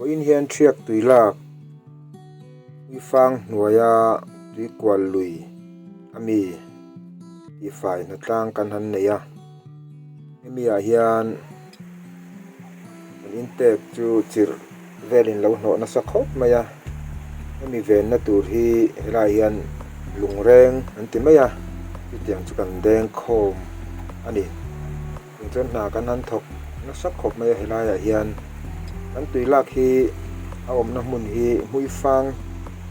Vawiin hian ṭhiak tui lak Uifang hnuaia tui kual lui a mi tihfai hnatlang kan han nei a. Hemi ah hian an intek chu chirh velin lo hnawh nasa khawp mai a. Hemi venna tur hi helaiah hian lungreng an ti mai a, chutiang chu kan deng khawm a ni. Tichuan hna kan han thawk nasa khawp mai a helaiah hian kan tui lak hi a awmna hmun hi Hmuifang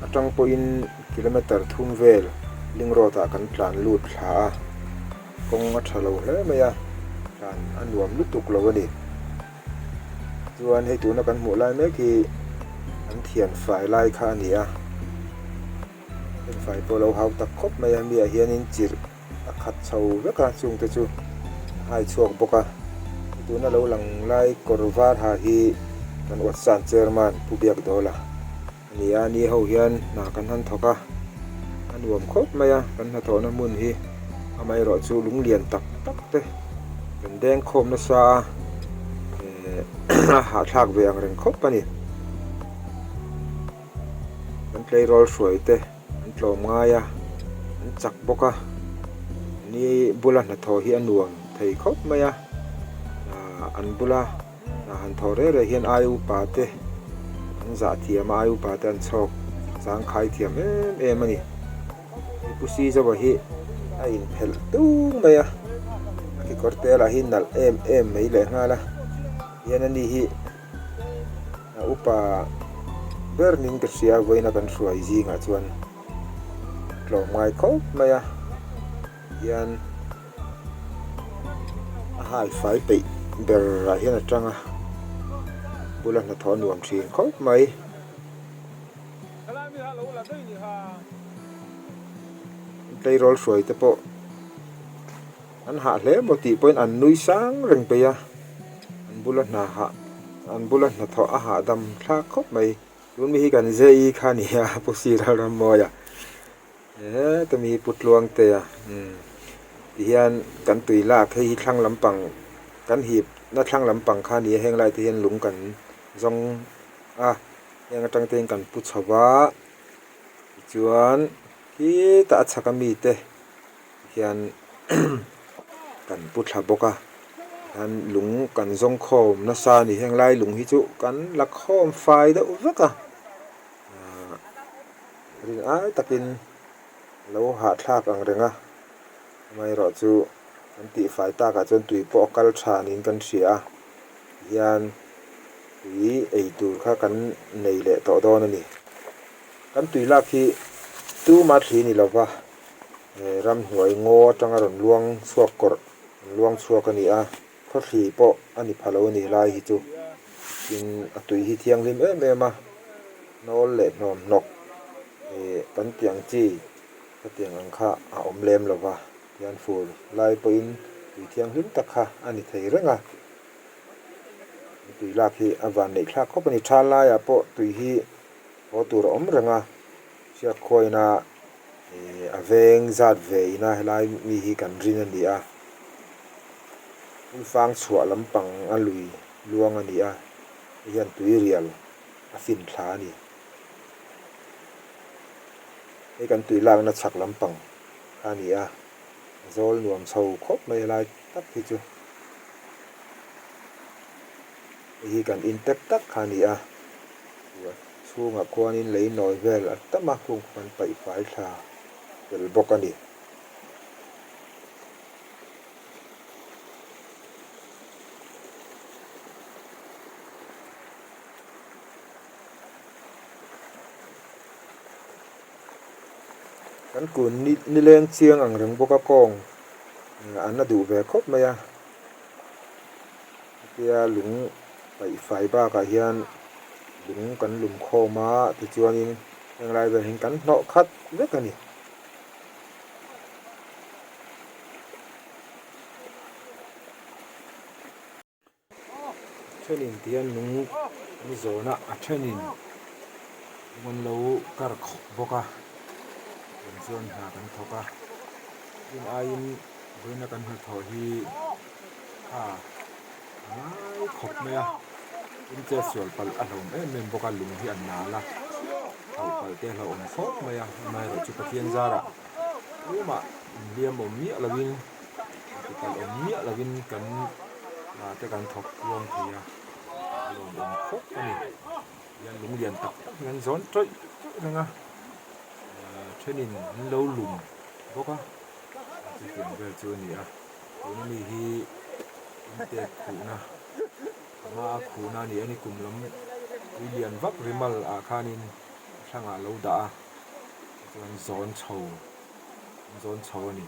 atang pawhin kilometer thum vel Ling Road ah kan tlan lut thla a, kawng a tha lo hle mai a, tlan a nuam lutuk lo a ni. Chuan hei tuna kan hmuh lai mek hi an thian fai lai kha a ni a, thian fai pawh a lo hau tak khawp mai a, mi ah hianin chirh. a khat chho vek a chungte chu a hai chhuak bawk a tuna lo lang lai kawr var ha hi kan Watsan chairman Pu Biakdawla a ni a ni ho hian hna kan han thawk a a nuam khawp mai a kan hnathawhna hmun hi amaherawh chu lung lian tak tak te kan deng khawm nasa a eh a hahthlak ve ang reng khawp a ni kan tleirawl hruai te. An tlawm ngai a, an chak bawk a, ni bula hnathawh hi a nuam thei khawp mai a, ahh an bula hna han thawh reh reh hian ai upa te an zah thiam a, ai upa te an chhawk zangkhai thiam em em a ni. Hei Pu Sizoa hi a inphelh tung mai a, a kekawr te lah hi nalh em em mai lehnghal a, hian ani hi. A upa ber ning ka hria vawiina kan hruai zingah chuan tlawm ngai khawp mai a hian a hai fai peih berah hian a tang a bula hnathawh a nuam thin khawp mai. Tleirawl hruai te pawh an hah hle maw tih pawhin an nui sang reng peih a. An bula hna hah an bula hnathawh a hahdam thlak khawp mai. Tun mi hi kan JE kha a ni a Pu Sir Rammawia heta mi hi Pu Tluangtea umm tihian kan tui lak hei hi thlang lampang kan hip na thlang lampang kha a ni a heng lai te hian lung kan zawng a heng atang te hian kan pu chho va tichuan khitah a chhak ami te. hian kan pu thla bawk a hian lung kan zawng khawm nasa a ni heng lai lung hi chu kan la khawm fai deuh vek a ahh rin ai takin a lo hahthlak ang reng a amaherawh chu kan tih fai takah chuan tui pawh a kal tha niin kan hria a tihian tui ei tur kha kan nei leh tawh dawn a ni kan tui lak hi tuma thli ni lova. Ramhnuai ngaw atanga rawn luang chhuak kawrh rawn luang chhuak a ni a, khawthli pawh a ni pha lo a ni lai hi chu. Tin, a tui hi thianghlim em em a, hnawl leh hnawm hnawk ih kan tih ang chi khatiang ang kha a awm lem lo va, tihian fur lai pawhin tui thianghlim tak kha a ni thei reng a. Tui lak hi a van neih thlak khawp a ni, tha laiah pawh tui hi haw tur a awm reng a, hriat khuaina Ih a veng zat ve ina helai mi hi kan rin a ni a, Ulfang chhuah lampang a lui luang a ni a, hei hian tuirial a fin thla a ni. Hei kan tui lakna chhak lampang kha a ni a, a zawl nuam chho khawp mai helai tak hi chu. Hei hi kan in tek tak kha a ni a. Chu a chhungah khuanin lei nawi vel a tam a, khung khuan paih fai thla tel bawk a ni. Kan kun nileng chiang ang reng bawk a kawng an la duh ve khawp mai a. Hetia lung paih fai bakah hian lung kan lum khawm a tichuanin heng lai vel hian kan hnawh khat vek a ni. A thenin tihian lung an zawn a a thenin lung an lo kar khawp bawk a tiang chuan hna kan thawk a tin aiin vawiina kan hnathawh hi a ngai khawp mai a. Tin chet sual palh a hlawm em em bawk a lung hi a nal a hauh palh te a hlauhawm khawp mai a amaherawh chu Pathian zarah tumah inhliam awm miah lovin inti palh awm miah lovin kan hna te kan thawk tluang thei a a lawmawm khawp a ni hian lung lian tak tak hi an zawn tawih tawih reng a ahh thenin an lo lum bawk a chutiang vel chu a ni a tuna mi hi intek khuhna a hmaa khuhna a ni a ni kum lam tui lian vak rimal ah khanin a hrangah a lo dah a chuan zawn chho an zawn chho a ni.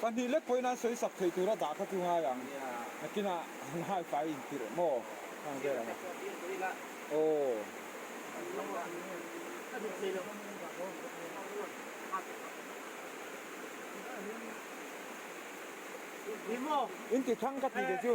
Pahnih lek pawhin an sawi sak theih tura dah kha chu ngai ang. Nakinah an haifai intirh maw? Hang vel ang a. Aw. In ti thang ka ti ve chu.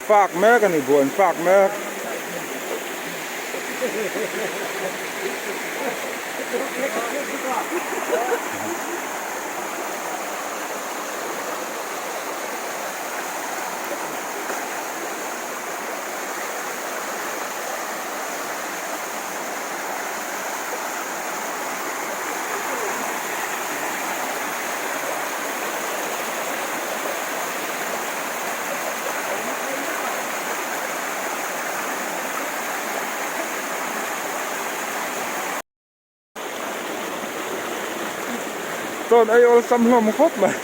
Fak mek a ni buan fak mek. Chawn ei awlsam hlawm khawp mai.